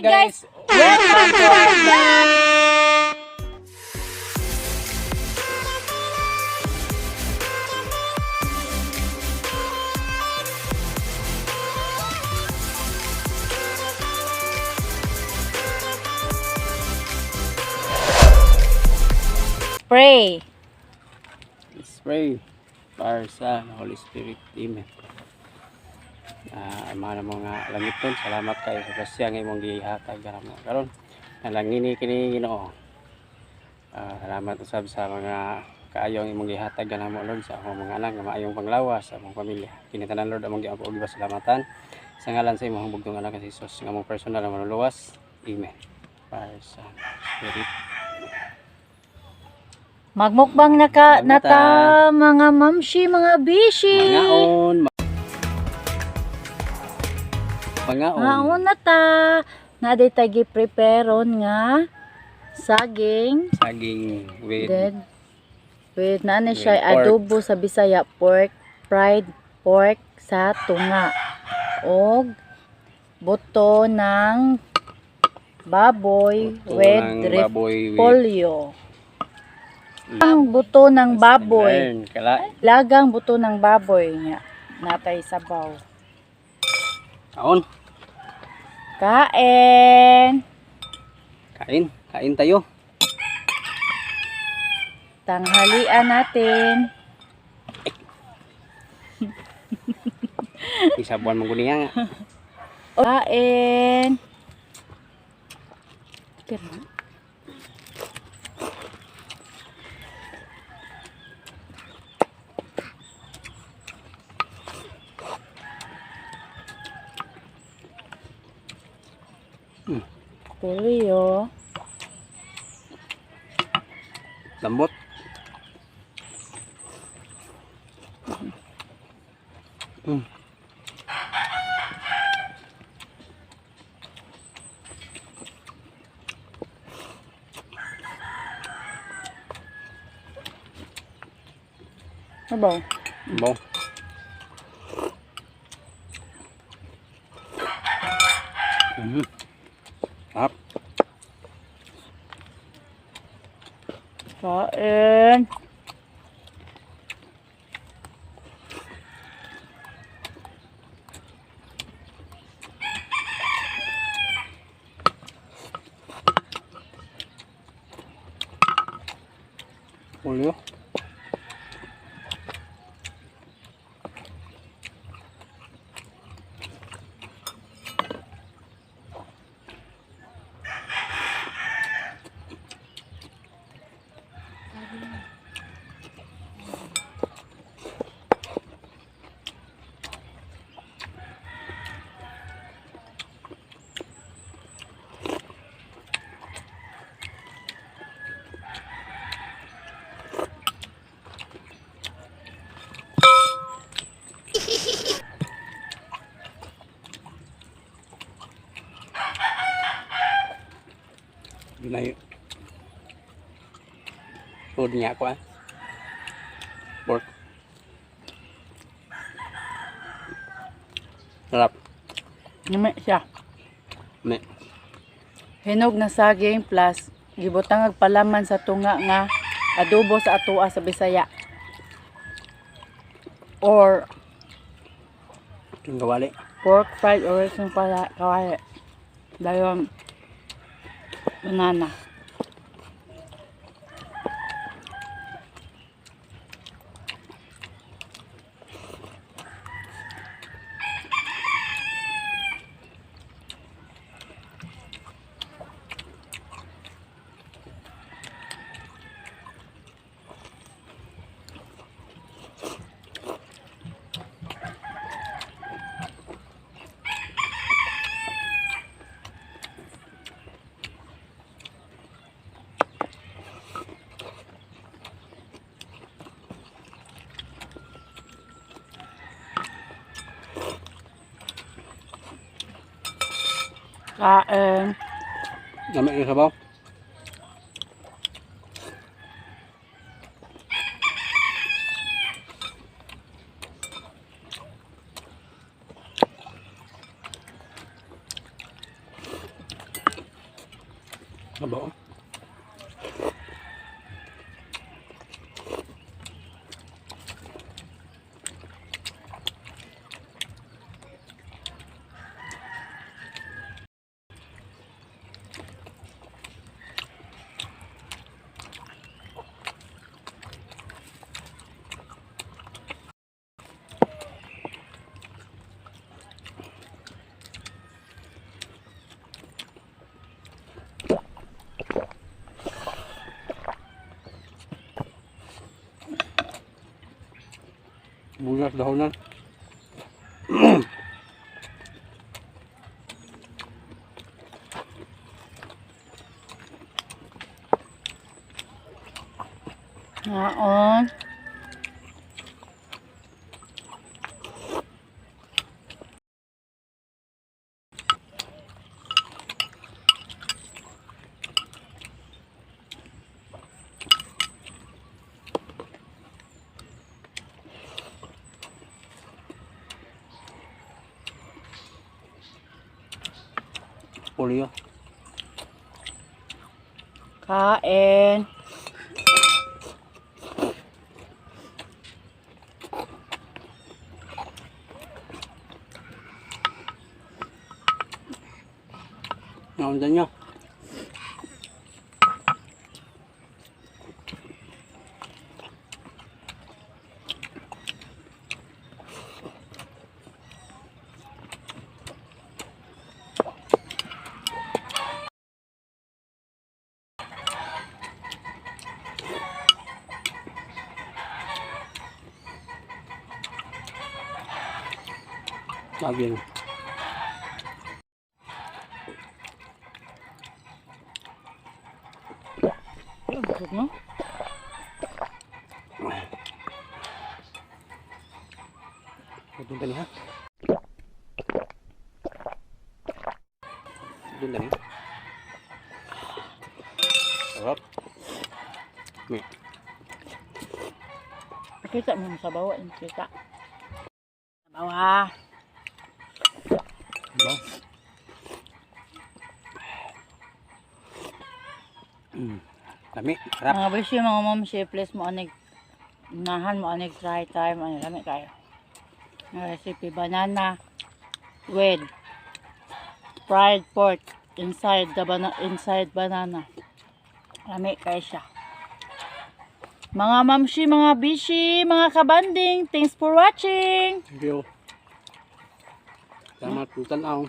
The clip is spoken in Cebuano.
Guys! Welcome to our vlog! Pray! Let's pray. Para sa Holy Spirit. Amen. Ama na mga langiton, salamat kayo sa grasya nga imong gihatag kanamo karon. Nalangini kini, Ginoo. Salamat usab sa mga kaayo ang imong gihatag kanamo, Lord, sa akong mga anak nga maayong panglawas sa among pamilya. Kini tanan, Lord, among giampo og salamatan sa ngalan sa imong bugtong anak nga si Jesus nga among personal nga manluluwas. Amen. Para sa Spirit. Magmukbang na ka, Magmata. nata mga mamshi, mga bishi. Mangaon. Mangaon. Ngaon na ta. Na day tay gi-prepareon nga saging Saging with dead with na ni with siya pork. Adobo sa Bisaya, pork fried pork sa tunga og buto ng baboy Buto with ng baboy with repolyo. Ang buto ng baboy. Learn, kala. Lagang buto ng baboy nga natay sabaw. Kaon. Kain! Kain. Kain tayo. Tanghalian natin. Isa buwan mong niya nga. Kain! Polio. Lambot. Ano ba? Bo. Sarap. Kain! Polio. Ginay. Food niya ako ah. Pork. Sarap. Nami siya. Me. Hinog na saging plus gibutang ag palaman sa tunga nga adobo sa atoa sa Bisaya. Or Yung kawali. Pork fried or isang pala kawali. Dayon banana. Kain. Dami yung sabaw. Aba. Bulas dahonan. Naon. Polio. Kain. Naundan niya. Lagi. Busog, no? Doon tani ha. Doon tani. Sarap. May. Kita mo sa bawa, yung kita. Bawa. Diba? Lami, sarap. Mga beshi, mga momshi, please mo anig nahan mo anig try time ano lami kayo. Ang recipe banana with fried pork inside the inside banana. Lami kayo siya. Mga mamshi, mga bishi, mga kabanding, thanks for watching. Thank you. Salamat kung tanaw.